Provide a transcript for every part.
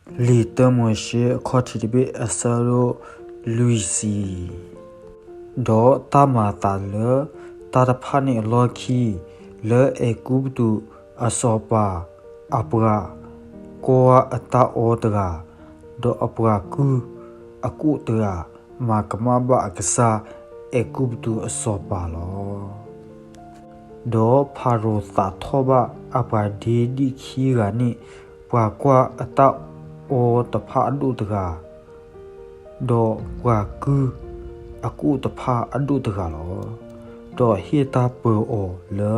လံာ်တၢမိၤၡ့ အခီၣ်ထံးတဘ့ၣ် အဆၢဒိၣ်လွံၢ်ဆံ. ဒီးတၢ်မၤအသးလၢတၢ်တဖၣ်န့ၣ်အလီၢ်ခံ, လၢအဲၤကူပတူးအစီၤပၤ အပှၤကွၢ်အတၢ်အီတဂၤ, ဒီးအပှၤကုၢ်အကိးတဂၤ, မၤကမၣ်ဘၣ်အကစၢ်အဲၤကူပတူးအစီၤပၤလီၤ. ဒီးဖၤရိၤသးထီၣ်ဘၣ်အပှၤဒ့ဒံၣ်ခံဂၤန့ၣ်, ပှၤကွၢ်အတၢ်အီတဖၣ်အဒိၣ်တဂၤ, ဒီးပှၤကုၢ်အကိးတဖၣ်အဒိၣ်တဂၤလီၤ. ဒီးဟ့ၣ်တၢ်ပၢၤအီၤလၢ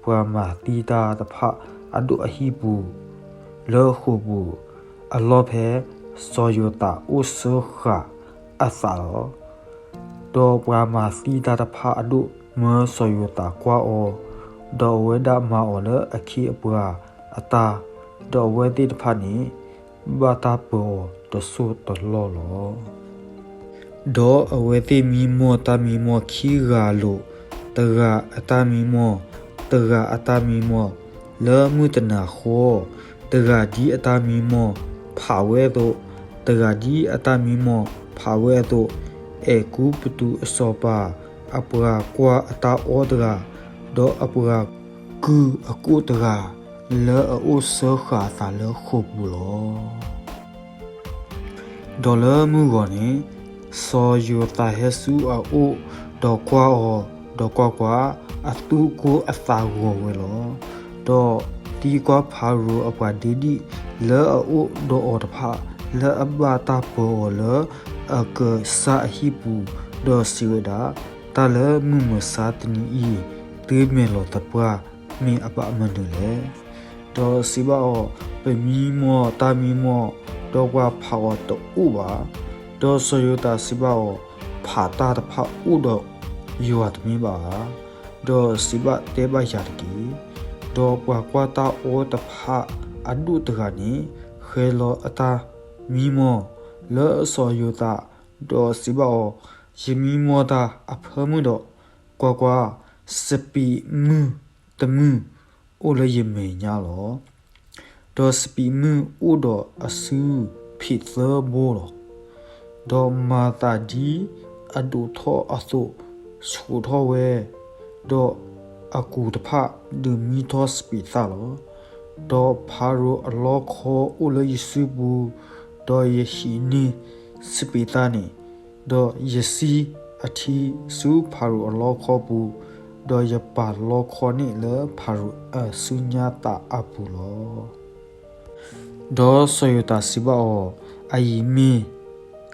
ပှၤမၤသံတၢ်တဖၣ်အဒိၣ်အဟံၣ်ပူၤ, လၢဃိာ်ပူၤအလီၢ်ဖဲစီၤယိၤသးအိၣ်စၢဃာ်အသးလီၤ. ဒီးပှၤမၤသံတၢ်တဖၣ်အဒိၣ်မၢစီၤယိၤသးကွၢ်အီၤ, ဒီးအဝဲဒၣ်မၤအီၤလၢအခ့အပှၤအတၢ်, ဒီးအဝဲသ့ၣ်တဖၣ်န့ၣ် ဘၣ်တၢ်ပၢၤအီၤတစိၢ်တလီၢ်လီၤ. ဒီးအဝဲသ့ၣ်မံမီၢ်တၢ်မံမီၢ်ခံဂၤအလိၤ, တဂၤအတၢ်မံမီၢ်, တဂၤအတၢ်မံမီၢ်, လၢမုၢ်တနၤဃီ, တဂၤဒ်အတၢ်မံမီၢ်ဖးဝဲအသိး, တဂၤဒ်အတၢ်မံမီၢ်ဖးဝဲအသိး, အဲၤကူပတူးအစီၤပၤအပှၤကွၢ်အတၢ်အီတဂၤ, ဒီးအပှၤကုၢ်အကိးတဂၤ, လၢအအိၣ်စၢဃာ်အသးလၢဃိာ်ပူၤလီၤ. ဒီးလၢမုၢ်ဂီၤန့ၣ်, စီၤယိၤသးဟဲဆူအအိၣ်, ဒီးကွၢ်အီၤ, ဒီးကွၢ်ကွၢ်, အသူၣ်ကိၢ်အသးဂီၤဝဲလီၤ. ဒီးသံကွၢ်ဖၤရိၤအပှၤဒ့ဒံၣ်လၢအအိၣ်ဒီးအီၤတဖၣ်, လၢအဘၣ်တၢ်ပၢၤအီၤလၢအကစၢ်အဟံၣ်ပူၤ, ဒီးစံးဝဲဒၣ်, တၢ်လၢမုၢ်မဆါတနံၤအံၤ, သုမဲာ်လီၤသပှၢ်မ့ၢ်အဘၣ်မနုၤလဲၣ်. ဒီးစံးဘၣ်အီၤ, ပမံမီၢ်တၢ်မံမီၢ်, ဒီးပှၤဖးအီၤတအိၣ်ဘၣ်. ဒီးစီၤယိၤသးစံးဘၣ်အီၤ, ဖးတၢ်တဖၣ်အိၣ်ဒီးယွၤတမ့ၢ်ဘၣ်ဧါ. ဒီးစံးဘၣ်တဲဘၣ်ယၤတက့ၢ်. ဒီးပှၤကွၢ်တၢ်အီတဖၣ်အဒိၣ်တဂၤန့ၣ်, ဃဲၤလီၤအတၢ်မံမီၢ်လၢစီၤယိၤသး, ဒီးစံးဘၣ်အီၤ, ယမံမီၢ်တၢ်အဖၢမုၢ်ဒီး, ကွၢ်ကွၢ်, စပံးမုၢ်တမုၢ်အိၣ်လၢယမဲာ်ညါလီၤ. ဒီးစပံးမုၢ်အိၣ်ဒီးအစုဖံးသၢဘိလီၤ. ဒီးမၤသးဒ်အဒိးထီၣ်အသိးဆှိးထီၣ်ဝဲ, ဒီးအကူၤတဖၣ်ဒုးမံထီၣ်စပံးသၣ်လီၤ. ဒီးဖၤရိၤအလီခီအိၣ်လၢယစုပူၤ, ဒီးယဟံးန့ၢ်စပံးသၣ်န့ၣ်, ဒီးယစံၢ်အထံဆူဖၤရိၤအလီခီပူၤ, ဒီးယပာ်လီခီန့ၣ်လၢဖၤရိၤအစုညါသးအပူၤလီၤ. ဒီးစီၤယိၤသးစံးဘၣ်အီၤ, အအံၤမ့ၢ်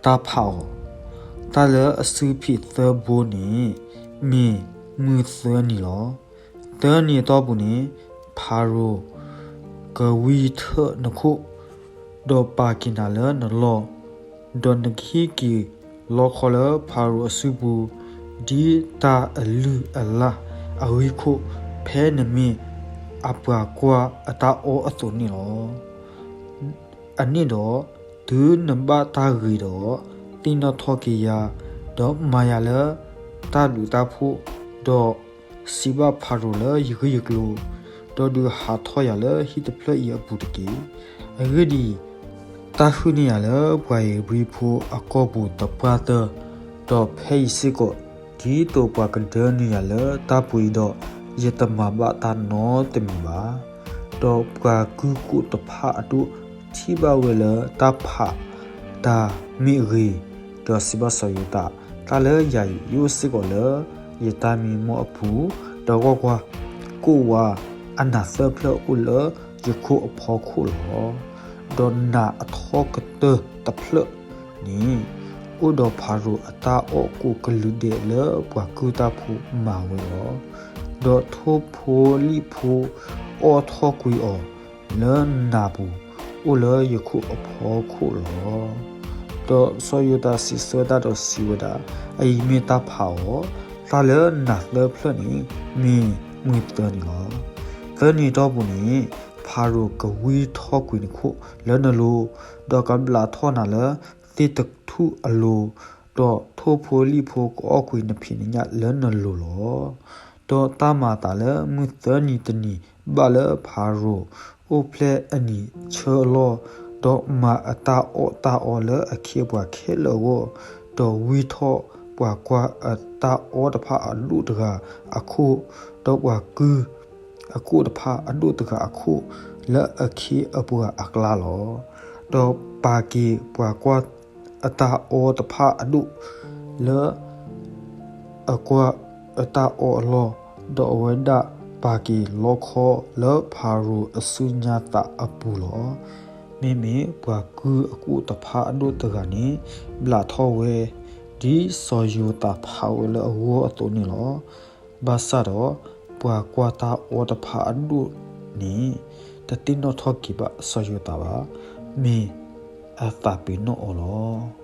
တၢ်ဖးအီၤ, တၢ်လၢအစုဖံးသၢဘိန့ၣ် မ့ၢ်မုၢ်သၢနံၤလီၤ. သၢနံၤအတီၢ်ပူၤန့ၣ်, ဖၤရိၤကဝံထၢၣ်နခိၣ်, ဒီးပာ်က့ၤနၤလၢနလီၢ်, ဒီးနကဟံးက့ၤလီခီလၢဖၤရိၤအစုပူၤ, ဒ်တၢ်အလုၢ်အလၢ်အဂံၢ်ခိၣ်, ဖဲနမ့ၢ်အပှၤကွၢ်အတၢ်အီအသိးန့ၣ်လီၤ. အန့ၣ်ဒီး, တုၤနဘၣ်တၢ်ဂ့ၤဒီး, သ့ၣ်နီၣ်ထီၣ်က့ၤယၤ, ဒီးမၤယၤလၢတၢ်ဘျုးတၢ်ဖှိၣ်, ဒီးစံးဘၣ်ဖၤရိၤလၢယဂ့ၢ်ယကျိၤ, ဒီးဒုးဟးထီၣ်ယၤလၢဟံၣ်တဖျၢၣ်အံၤအပူၤတက့ၢ်. အဂ့ၢ်ဒ်အံၤ, တၢ်ဃုန့ၢ်ယၤလၢပှၤဧ့ၤဘြံၤဖိအကီၢ်ပူၤသပှၢ်တၢၢ်, ဒီးဖဲအံၤစ့ၢ်ကီး, ဒ်သိးပှၤကဒၢနုာ်ယၤလၢတၢ်ပှ့ၤဒီး, ယတမၤဘၣ်တၢ်နီတမံၤဘၣ်. ဒီးပှၤကုၢ်ကိးတဖၣ်အဒိၣ်ထံၣ်ဘၣ်ဝဲလၢတၢ်ဖးတၢ်မ့ၢ်အဂ့ၤ, ဒီးစံးဘၣ်စီၤယိၤသး, တၢ်လၢယၤအံၤယအိၣ်စ့ၢ်ကီးလၢယတၢ်မံမီၢ်အပူၤ, ဒီးကွၢ်ကွၢ်, ကိးဝါအနးသၢဖျၢၣ်အိၣ်လၢယခိၣ်အဖီခိၣ်လီၤ. ဒီးနးအထီကတၢၢ်တဖျၢၣ်န့ၣ်, အိၣ်ဒီးဖၤရိၤအတၢ်အီၣ်ကိးကလုာ်ဒဲးလၢပှၤကုၢ်တၢ်ဖိမၤဝဲလီၤ. ဒီးထိၣ်ဖိလံၣ်ဖိအီၣ်ထီၣ်ကွံာ်အီၤလၢနးပူၤ, အိၣ်လၢယခိၣ်အဖီခိၣ်လီၤ. ဒီးစီၤယိၤသးစံးဆၢတၢ်ဒီးစံးဝဲဒၣ်, အအံၤမ့ၢ်တၢ်ဖးအီၤ, တၢ်လၢနးသၢဖျၢၣ်န့ၣ် မ့ၢ်မုၢ်သၢနံၤလီၤ. သၢနံၤအတီၢ်ပူၤန့ၣ်, ဖၤရိၤကဝံထီၣ်ကွံာ်နခိၣ်လၢနလိၤ, ဒီးကဘျးထီၣ်နၤလၢသ့ၣ်တထူၣ်အလိၤ, ဒီးထိၣ်ဖိလံၣ်ဖိကအီၣ်ကွံာ်နဖံးနညၣ်လၢနလိၤလီၤ. ဒီးတၢ်မၤအသးလၢမုၢ်သၢနံၤတနံၤဘၣ်လၢဖၤရိၤအိၣ်ဖျဲၣ်အနံၤဆၢအလီၢ်, ဒီးမၤအတၢ်အီၣ်တၢ်အီလၢအခ့အပှၤခဲလၢာ်အဂီၢ်, ဒီးဝံထီၣ်ပှၤကွၢ်အတၢ်အီတဖၣ်အဒိၣ်တဂၤအခိၣ်, ဒီးပှၤကုၢ်အကိၣ်တဖၣ်အဒိၣ်တဂၤအခိၣ်, လၢအခ့အပှၤအကျါလီၤ. ဒီးပာ်က့ၤပှၤကွၢ်အတၢ်အီတဖၣ်အဒိၣ် လၢ အကွၢ်အတၢ်အီအလီၢ်, ဒီးအဝဲဒၣ်ပာ်က့ၤလီခီလၢဖၤရိၤအစုညါသးအပူၤလီၤ. မ့မ့ၢ်ပှၤကုၢ်အကိၣ်တဖၣ်အဒိၣ်တဂၤန့ၣ် ဘျးထီၣ်ဝဲ ဒ်စီၤယိၤသးဖးဝဲလၢအဂီၢ်အသိးန့ၣ်လီၤ. ဘၣ်ဆၣ်ဒီး ပှၤကွၢ်တၢ်အီတဖၣ်အဒိၣ်န့ၣ် တသ့ၣ်နီၣ်ထီၣ်က့ၤဘၣ်စီၤယိၤသးဘၣ်, မ့ၢ်အသးပ့ၤနီၣ်အီၤလီၤ.